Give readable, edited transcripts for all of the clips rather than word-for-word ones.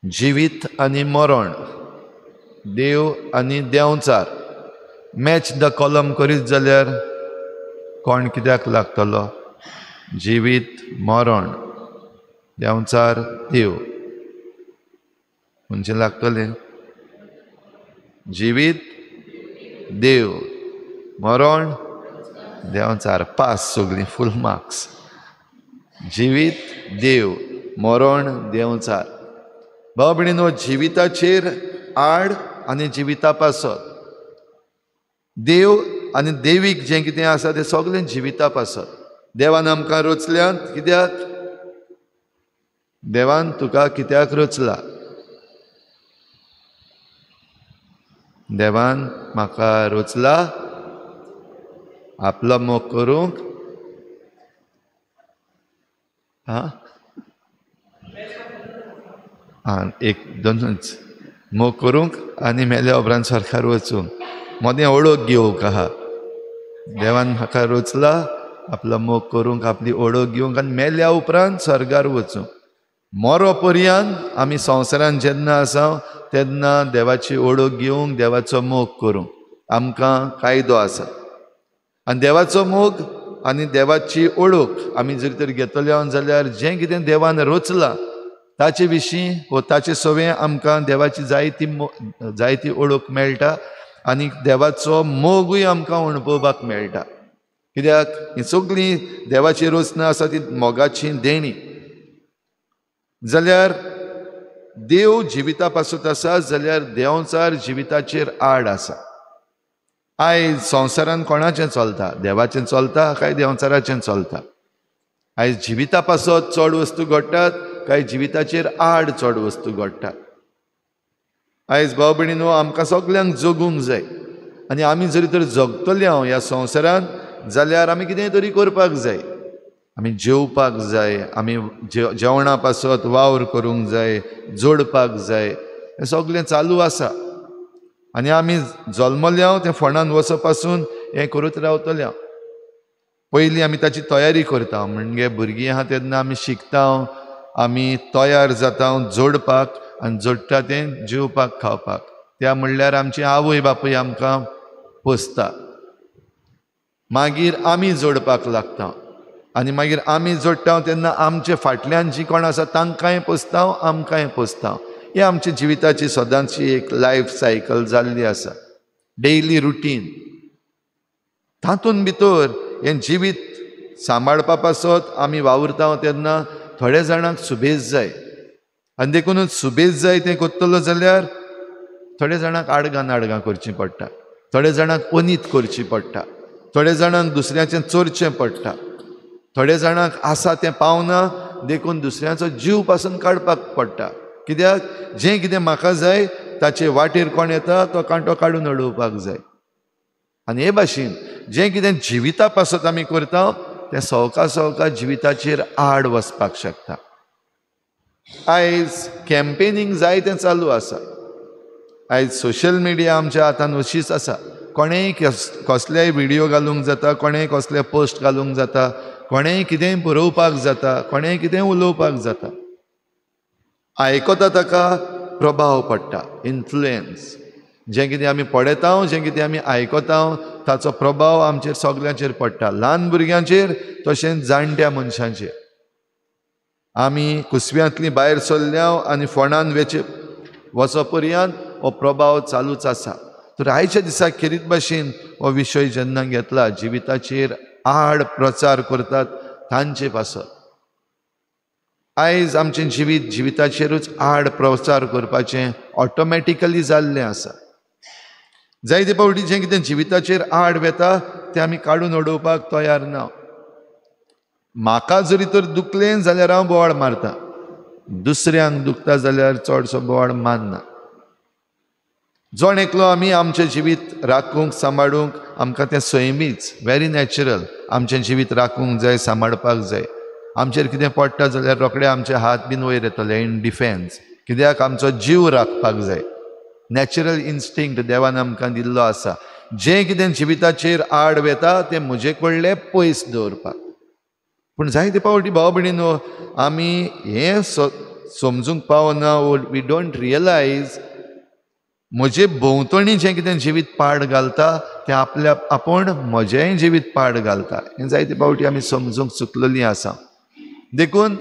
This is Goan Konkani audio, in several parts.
जिवीत आनी मरण, देव आनी देंवचार. मॅच the column करीत जाल्यार कोण कित्याक लागतलो? जिवीत, मरण, देंवचार, देव. खंयचें लागतलें? जिवीत, देव, मरण, देंवचार. पास सगळीं, फूल मार्क्स. जिवीत, देव, मरण, देंवचार. भाव भयणीनो, जिविताचेर आड आनी जिविता पासत, देव आनी देवीक जें कितें आसा तें सगळें जिविता पासत. देवान आमकां रचल्यात कित्याक? देवान तुका कित्याक रचला? देवान म्हाका रचला आपलो मोग करूंक. आं आं, एक दोनूच, मोग करूंक आनी मेल्या उपरांत सरकार वचूंक. मदें ओळख घेवंक आहा. देवान म्हाका रचला आपलो मोग करूंक, आपली ओळख घेवंक आनी मेल्या उपरांत स्वर्गार वचूंक. मरो पर्यंत आमी संवसारांत जेन्ना आसा तेन्ना देवाची ओळख घेवंक, देवाचो मोग करूंक आमकां कायदो आसा. आनी देवाचो मोग आनी देवाची ओळख आमी जर तर घेतले जाल्यार जें कितें देवान रचलां ताचे विशीं वो ताचे सवें आमकां देवाची जायती जायती ओळख मेळटा आनी देवाचो मोगूय आमकां अणभवपाक मेळटा. कित्याक ही सगळीं देवाची रचना आसा ती मोगाची देणी. जाल्यार देव जिविता पासत आसा जाल्यार देंवचार जिविताचेर आड आसा. आयज संवसारान कोणाचें चलता? देवाचें चलता काय देंवचाराचें चलता? आयज जिविता पासत चड वस्तू घडटात काय जिविताचेर आड चड वस्तू घडटात? आयज भाव भयणीनो, आमकां सगल्यांक जगूंक जाय आनी आमी जरी तर जगतले हांव ह्या संवसारांत जाल्यार आमी कितें तरी करपाक जाय. आमी जेवपाक जाय, आमी जेवणा पासत वावर करूंक जाय, जोडपाक जाय. हें सगळें चालू आसा आनी आमी जल्मले हांव तें फोंडान वचप पासून हें करूत रावतले हांव. पयलीं आमी ताची तयारी करता, म्हणजे भुरगीं आहा तेन्ना आमी शिकता, आमी तयार जाता जोडपाक आनी जोडटा तें जेवपाक खावपाक. त्या म्हणल्यार आमची आवय बापूय आमकां पोसता. मागीर आमी जोडपाक लागता आनी मागीर आमी जोडटा तेन्ना आमचे फाटल्यान जी कोण आसा तांकांय पोसता, आमकांय पोसता. ही आमच्या जिविताची सदांची एक लायफ सायकल जाल्ली आसा, डेली रुटीन. तातूंत भितर हें जिवीत सांबाळपा पासत आमी वावुरता तेन्ना थोड्या जाणांक सुबेज जाय आनी देखूनच सुबेज जाय तें करतलो जाल्यार थोड्या जाणांक आडगां नाडगां करचीं पडटा, थोड्या जाणांक अनीत करची पडटा, थोड्या जाणांक दुसऱ्याचें चोरचें पडटा, थोड्या जाणांक आसा तें पावना देखून दुसऱ्याचो जीव पासून काडपाक पडटा. कित्याक जें कितें म्हाका जाय ताचे वाटेर कोण येता तो कांटो काडून उडोवपाक जाय. आनी हे भाशेन जें कितें जिविता पासत आमी करता तें सवका सवका जिविताचेर आड वचपाक शकता. आयज कॅम्पेनींग जाय तें चालू आसा. आयज सोशल मिडिया आमच्या हातान अशीच आसा. कोणेय कसलेय व्हिडियो घालूंक जाता, कोणेय कसले पोस्ट घालूंक जाता, कोणेय कितेंय बरोवपाक जाता, कोणेय कितेंय उलोवपाक जाता. आयकता ताका प्रभाव पडटा, इन्फ्लुएन्स. जें कितें आमी पळयता, जें कितें आमी आयकता ताचो प्रभाव आमचेर सगल्यांचेर पडटा, ल्हान भुरग्यांचेर तशेंच जाणट्या मनशांचेर. आमी कुसव्यांतलीं भायर सरल्या आनी फोंडान वेचे वचो पर्यंत हो प्रभाव चालूच आसा. तर आयच्या दिसा खेरीत भाशेन हो विशय जेन्ना घेतला, जिविताचेर आड प्रचार करतात तांचे पासत. आयज आमचें जिवीत जिविताचेरूच आड प्रचार करपाचें ऑटोमॅटिकली जाल्लें आसा. जायते फावटी जें कितें जिविताचेर आड वेता तें आमी काडून उडोवपाक तयार ना. म्हाका जरी तर दुखलें जाल्यार हांव बोवाळ मारता, दुसऱ्यांक दुखता जाल्यार चडसो बोवाळ मारना. जण एकलो आमी आमचें जिवीत राखूंक सांबाळूंक आमकां तें सैमीच व्हेरी नॅचरल आमचें जिवीत राखूंक जाय, सांबाळपाक जाय. आमचेर कितें पडटा जाल्यार रोखडे आमचे हात बीन वयर येतले इन डिफेन्स, कित्याक आमचो जीव राखपाक जाय. नॅचरल इन्स्टिंक्ट देवान आमकां दिल्लो आसा. जें कितें जिविताचेर आड वेता तें म्हजे कडलें पयस दवरपाक. पूण जायते फावटी भाव भयणीनो, आमी हें समजूंक पावना, we don't realise म्हजे भोंवतणी जें कितें जिवीत पाड घालता तें आपल्या आपूण म्हजेंय जिवीत पाड घालता. हें जायते फावटी आमी समजूंक चुकलेलीं आसा. देखून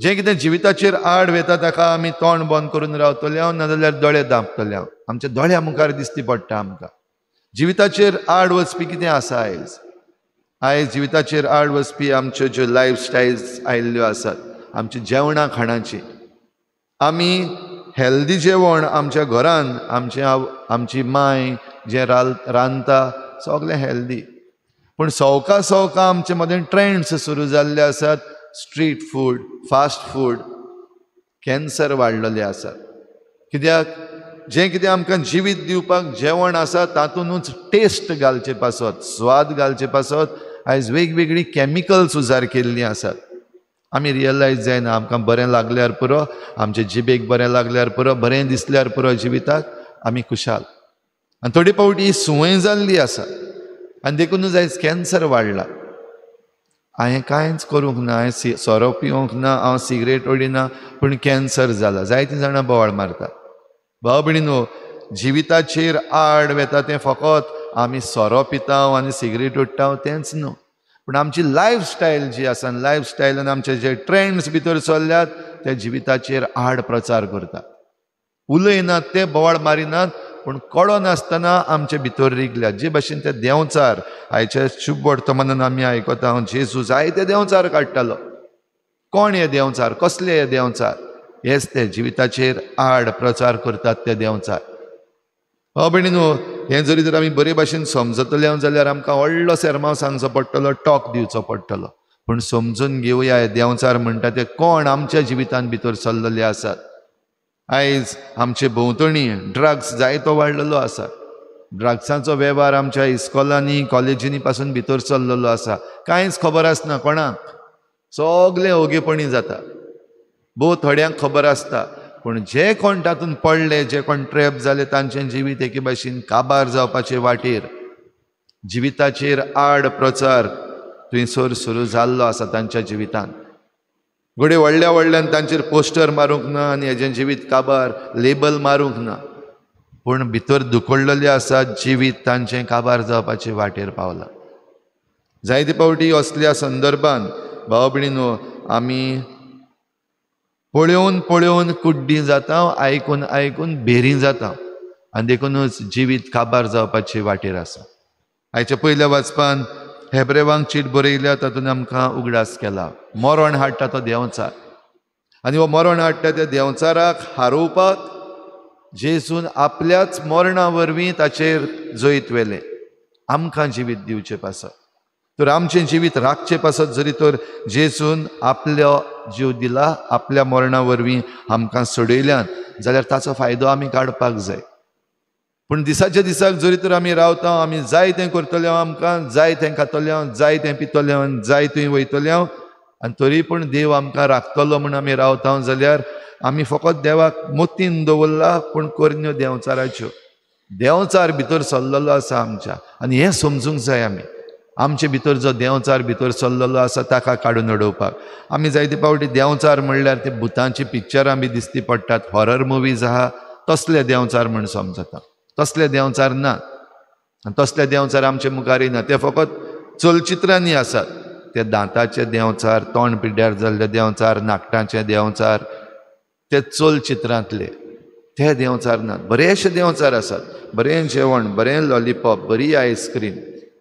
जें कितें जिविताचेर आड वता ताका आमी तोंड बंद करून रावतले हांव, नाजाल्यार दोळे धांपतले हांव. आमच्या दोळ्या मुखार दिसती पडटा आमकां जिविताचेर आड वचपी कितें आसा. आयज आयज जिविताचेर आड वचपी आमच्यो ज्यो लायफ स्टायल्स आयिल्ल्यो आसात, आमची जेवणां खाणाची, आमी हेल्दी जेवण आमच्या घरान आमचे आमची माय जें रांदता सगळें हेल्दी, पूण सवका सवका आमचे मदें ट्रेंड्स सुरू जाल्ले आसात. Street food, fast food, cancer वाडलेले आसात. कित्याक जें कितें आमकां जिवीत दिवपाक जेवण आसा तातूंतच टेस्ट घालचे पासत, स्वाद घालचे पासत आयज वेगवेगळीं कॅमिकल्स उजार केल्लीं आसात. आमी रियलायज जायना, आमकां बरें लागल्यार पुरो, आमचे जिबेक बरें लागल्यार पुरो, बरें दिसल्यार पुरो, जिविताक आमी खुशाल. आनी थोडे फावटी ही संवय जाल्ली आसा आनी देखूनच आयज कॅन्सर वाडला. हांवें कांयच करूंक ना, हांवें सोरो पिवंक ना, हांव सिगरेट ओडिना, पूण कॅन्सर जाला. जायतीं जाणां बोवाळ मारतात. भाव भयणीनो, जिविताचेर आड वता तें फकत आमी सोरो पिता आनी सिगरेट ओडटा तेंच न्हू, पूण आमची लायफस्टायल जी आसा, लायफस्टायलान आमचे जे ट्रेंड्स भितर चल्ल्यात ते जिविताचेर आड प्रचार करतात. उलयनात, ते बोवाळ मारिनात, पूण कळो नासतना आमचे भितर रिगल्यात. जे भाशेन ते देंवचार आयच्या शुभ वर्तमानान आमी आयकता, जेजू जायते देंवचार काडटालो. कोण हे देंवचार, कसले हे देंवचार? हेच ते जिविताचेर आड प्रचार करतात ते देंवचार. भाव भयणीनो, हें जरी तर आमी बरे भाशेन समजतले जाल्यार आमकां व्हडलो सेरमांव सांगचो पडटलो, टॉक दिवचो पडटलो, पूण समजून घेवया हे देंवचार म्हणटा ते कोण आमच्या जिवितान भितर चल्लेले आसात. आयज आमचे भोंवतणी ड्रग्स जायतो वाडलेलो आसा. ड्रग्सांचो वेव्हार आमच्या इस्कॉलांनी, कॉलेजींनी पासून भितर चल्लेलो आसा. कांयच खबर आसना कोणाक, सगळें ओगेपणी जाता. भोव थोड्यांक खबर आसता, पूण जे कोण तातूंत पडले, जे कोण ट्रॅप जाले, तांचें जिवीत एके भाशेन काबार जावपाचे वाटेर, जिविताचेर आड प्रचार थंयसर सुरू जाल्लो आसा तांच्या जिवितान. घडये व्हडल्या व्हडल्यान तांचेर पोस्टर मारूंक ना आनी हेजें जिवीत काबार लेबल मारूंक ना, पूण भितर दुखडलेलें आसा जिवीत तांचें काबार जावपाचे वाटेर पावलां. जायते फावटी असल्या संदर्भान भाव भयणीनो आमी पळोवन पळोवन कुड्डी जाता, आयकून आयकून भेरी जाता आनी देखूनच जिवीत काबार जावपाची वाटेर आसा. आयच्या पयल्या वाचपान हेब्रेवांक चीट बरयल्या तातूंत आमकां उगडास केला, मरण हाडटा तो देंवचार, आनी हो मरण हाडटा त्या देंवचाराक हारोवपाक जेजून आपल्याच मरणा वरवीं ताचेर जैत व्हेलें, आमकां जिवीत दिवचें पासत. तर आमचें जिवीत राखचें पासत जरी तर जेजून आपलो जीव दिला, आपल्या मरणा वरवीं आमकां सोडयल्यान जाल्यार ताचो फायदो आमी काडपाक जाय. पूण दिसाच्या दिसाक जरी तर आमी रावता, आमी जाय तें करतले, आमकां जाय तें खातले, जाय तें पितले, जाय थंय वयतले, आनी तरी पूण देव आमकां राखतलो म्हूण आमी रावता जाल्यार आमी फकत देवाक मोतीन दवरला, पूण करण्यो देंवचाराच्यो. देंवचार भितर सरलेलो आसा आमच्या, आनी हें समजूंक जाय आमी. आमचे भितर जो देंवचार भितर सरलेलो आसा ताका काडून उडोवपाक. आमी जायते फावटी देंवचार म्हणल्यार ते भुतांची पिक्चरां बी दिसती पडटात, हॉरर मुवीज आहा, तसले देंवचार म्हूण समजता. तसले देंवचार ना, आनी तसले देंवचार आमचे मुखार येना, ते फकत चलचित्रांनी आसात. ते दांताचे देंवचार, तोंड पिड्ड्यार जाल्ले देंवचार, नाकटांचे देंवचार, ते चलचित्रांतले ते देंवचार नात. बरेचशे देंवचार आसात, बरें जेवण, बरें लॉलीपॉप, बरी आयस्क्रीम,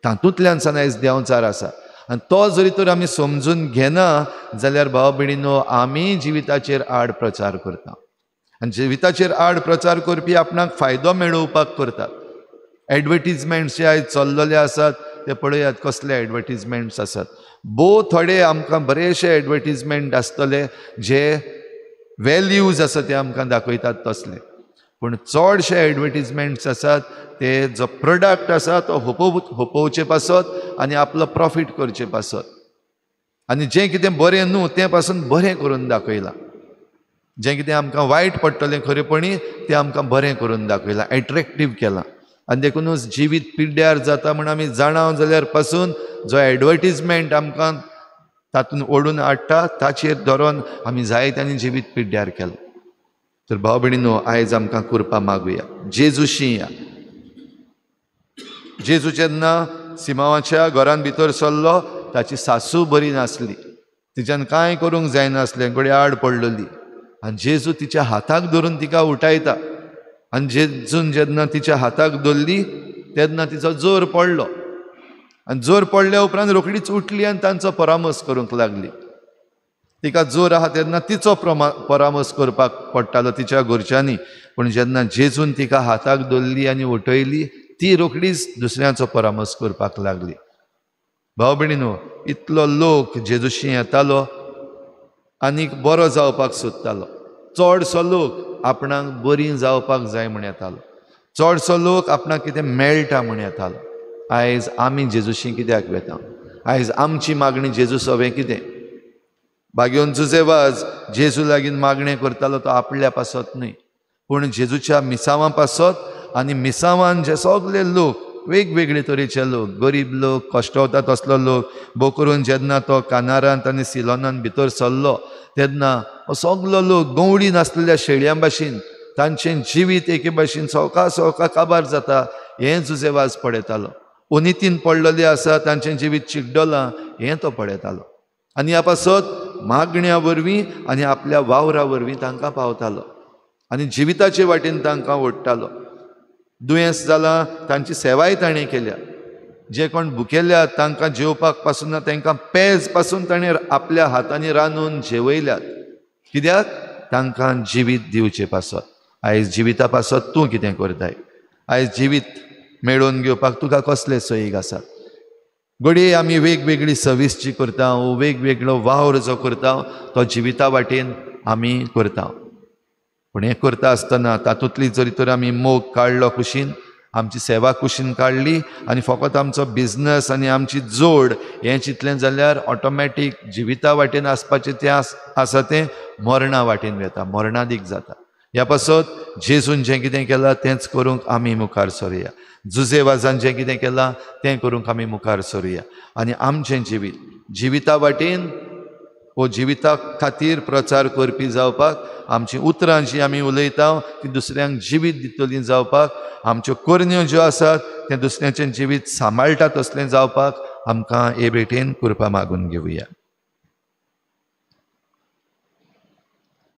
तातूंतल्यान सान आयज देंवचार आसा. आनी तो जरी तर आमी समजून घेना जाल्यार भाव भयणीनो आमी जिविताचेर आड प्रचार करता, आनी जिविताचेर आड प्रचार करपी आपणाक फायदो मेळोवपाक करतात. एडवर्टीजमेंट्स जे आयज चल्लेले आसात ते पळयात कसले एडवर्टीजमेंट्स आसात. भोव थोडे आमकां बरेचशे एडवर्टीजमेंट आसतले जे वेल्यूज आसा ते आमकां दाखयतात तसले, पूण चडशे एडवर्टीजमेंट्स आसात ते जो प्रोडक्ट आसा तो होपोवचे पासत आनी आपलो प्रॉफीट करचे पासत, आनी जें कितें बरें न्हू तें पासून बरें करून दाखयलां, जें कितें आमकां वायट पडटलें खरेपणी तें आमकां बरें करून दाखयलां, एट्रेक्टीव केलां. आनी देखूनच जिवीत पिड्ड्यार जाता म्हूण आमी जाणा जाल्यार पासून जो एडवर्टीजमेंट आमकां तातूंत ओडून हाडटा, ताचेर धरून आमी जायत्यांनी जिवीत पिड्ड्यार केलें. तर भाव भयणीनो, आयज आमकां कृपा मागुया, जेजूशी या. जेजू जेन्ना सिमांवाच्या घरान भितर सरलो, ताची सासू बरी नासली, तिच्यान कांय करूंक जायनासलें, घडये आड पडलेली. आनी जेजू तिच्या हाताक धरून तिका उठायता. आनी जेजून जेन्ना तिच्या हाताक धरली तेन्ना तिचो जोर पडलो. आनी जोर पडल्या उपरांत रोखडीच उठली आनी तांचो परामर्श करूंक लागली. तिका जोर आहा तेन्ना तिचो परामर्श करपाक पडटालो तिच्या घरच्यांनी. पूण जेन्ना जेजून तिका हाताक धरली आनी उठयली, ती रोखडीच दुसऱ्यांचो परामर्श करपाक लागली. भाव भयणीनो, इतलो लोक जेजूशी येतालो आनी बरो जावपाक सोदतालो. चडसो लोक आपणाक बरी जावपाक जाय म्हण येतालो, चडसो लोक आपणाक कितें मेळटा म्हण येतालो. आयज आमी जेजूशी कित्याक वेता? आयज आमची मागणी जेजू सवें कितें? भाग्योन जुजेवाज जेजू लागीं मागणें करतालो तो आपल्या पासत न्हय, पूण जेजूच्या मिसांवां पासत. आनी मिसांवान जे सगळे लोक, वेगवेगळे तरेचे लोक, गरीब लोक, कश्टवता तसलो लोक, बोकरून जेन्ना तो कानारांत आनी सिलोनान भितर सरलो तेन्ना हो सगलो लोक गंवडी नासलेल्या शेळयां भाशेन तांचें जिवीत एके भाशेन सवका सवका काबार जाता हें जुजेवाज पळयतालो. ओनितीन पडलेले आसा तांचें जिवीत चिड्डलां हें तो पळयतालो. आनी ह्या पासत मागण्या वरवीं आनी आपल्या वावरा वरवीं तांकां पावतालो आनी जिविताचे वाटेन तांकां ओडटालो. दुयेंस जालां तांची सेवाय ताणें केल्या. जे कोण भुकेल्यात तांकां जेवपाक पासून ना, तांकां पेज पासून ताणें आपल्या हातांनी रांदून जेवयल्यात. कित्याक? तांकां जिवीत दिवचे पासत. आयज जिविता पासत तूं कितें करताय? आयज जिवीत मेळोवन घेवपाक तुका कसले सोयीक आसात? घडये आमी वेगवेगळी सर्वीस जी करता, वेगवेगळो वावर जो करता तो जिविता वाटेन आमी करता. पूण हें करता आसतना तातूंतली जरी तर आमी मोग काडलो कुशीन, आमची सेवा कुशीन काडली आनी फकत आमचो बिजनस आनी आमची जोड हें चिंतलें जाल्यार ऑटोमॅटीक जिविता वाटेन आसपाचें तें आसा तें मरणा वाटेन वता, मरणादीक जाता. ह्या पासत जेजून जें कितें केलां तेंच करूंक आमी मुखार सरुया. जुजेवाजान जें कितें केलां तें करूंक आमी मुखार सरुया. आनी आमचें जिवीत जिविता वाटेन वो जिविता खातीर प्रचार करपी जावपाक, आमची उतरां जी आमी उलयता ती दुसऱ्यांक जिवीत दितली जावपाक, आमच्यो करण्यो ज्यो आसात तें दुसऱ्यांचें जिवीत सांबाळटा तसलें जावपाक आमकां हे भेटेन कृपा मागून घेवया.